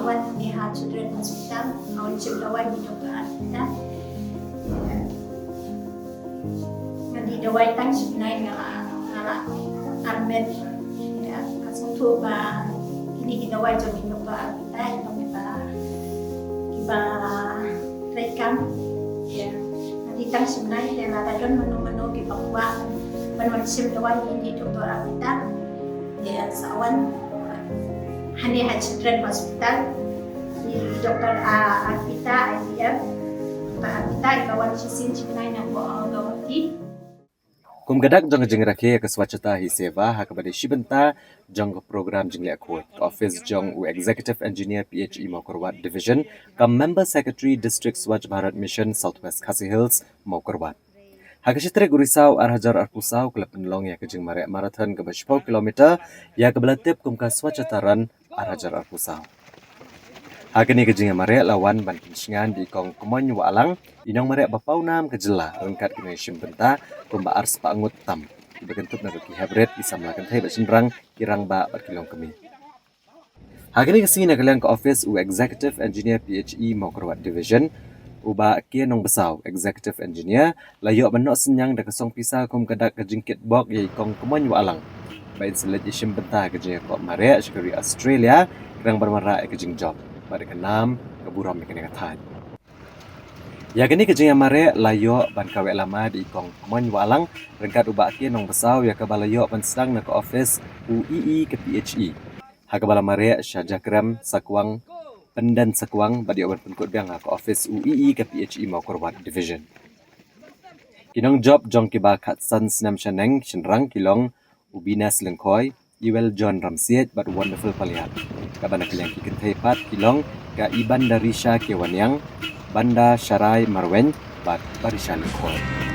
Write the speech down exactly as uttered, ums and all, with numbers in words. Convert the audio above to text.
Wan ni ha Children Hospital, nga wan shim dawai na i Doktor Arpita. Nga dih dawai tang shi bnai, nga la, nga la armet. Ïa, nga sngewthuh ba kine ki dawai jong i Doktor Arpita, i Doktor Arpita kiba treikam. Ïa, nga dih tang shi bnai, te lada don mano mano kiba kwah ban wan shim dawai na i Doktor Arpita, ïa, sa wan hangne ha Children Hospital. I Doktor, ah, Arpita, I V F. Doktor Arpita iba wan shisien shi bnai na Guwahati. Kum ka dak jong ka jingrakhe ïa ka Swachhata Hi Seva ha kaba dei shi bynta jong ka program jingleh khuid, ka office jong u Executive Engineer P H E Mawkyrwat Division, ka Member Secretary District Swachh Bharat Mission South West Khasi Hills, Mawkyrwat. Ha ka shi tarik u Risaw ar hajar arphew saw ka la pynlong ïa ka jingmareh marathon kaba shiphew kilometer, ïa kaba la tip kum ka Swachhata Run ar hajar arphew saw. Ha kane ka jingïamareh la wan ban pynshngaiñ da i Kong Kmoin Wahlang, i nongmareh ba pawnam ka jylla, ryngkat ki nongïashim bynta kumba arspah ngut tam, kiba kynthup na ki hep rit, ki samla kynthei bad shynrang, ki rangbah bad ki longkmie. Ha kane ka sngi na ka liang ka office u Executive Engineer P H E Mawkyrwat Division, u Bah K. Nongbasaw, Executive Engineer, la ïoh ban noh synñiang da ka song pisa kum ka dak ka jingkitbok ïa i Kong Kmoin Wahlang ba in sa leit ïashim bynta ha ka jingïakop mareh sha ka ri Australia, khnang ban wanrah ïa ka jingjop bad ïa ka nam ka burom ïa kane ka thaiñ. Ïa kane ka jingïamareh la ïoh ban kaweh lama da i Kong Kmoin Wahlang ryngkat u Bah K. Nongbasaw, ïa kaba la ïoh ban sdang na ka office u E E ka P H E, ha kaba la mareh sha Jakrem Sakwang, Pyndensakwang, bad ïoh ban pynkut biang ha ka office u E E ka P H E Mawkyrwat Division. Ki nongjop jong kiba khatsan snem shaneng shynrang ki long u Bines Lyngkhoi, Iwel John Ramsiej bad Wonderful Paliat. Katba na ka liang ki kynthei pat ki long ka Ibandarisha Kewaniang, Bandasharai Marwein bad Barisha Lyngkhoi.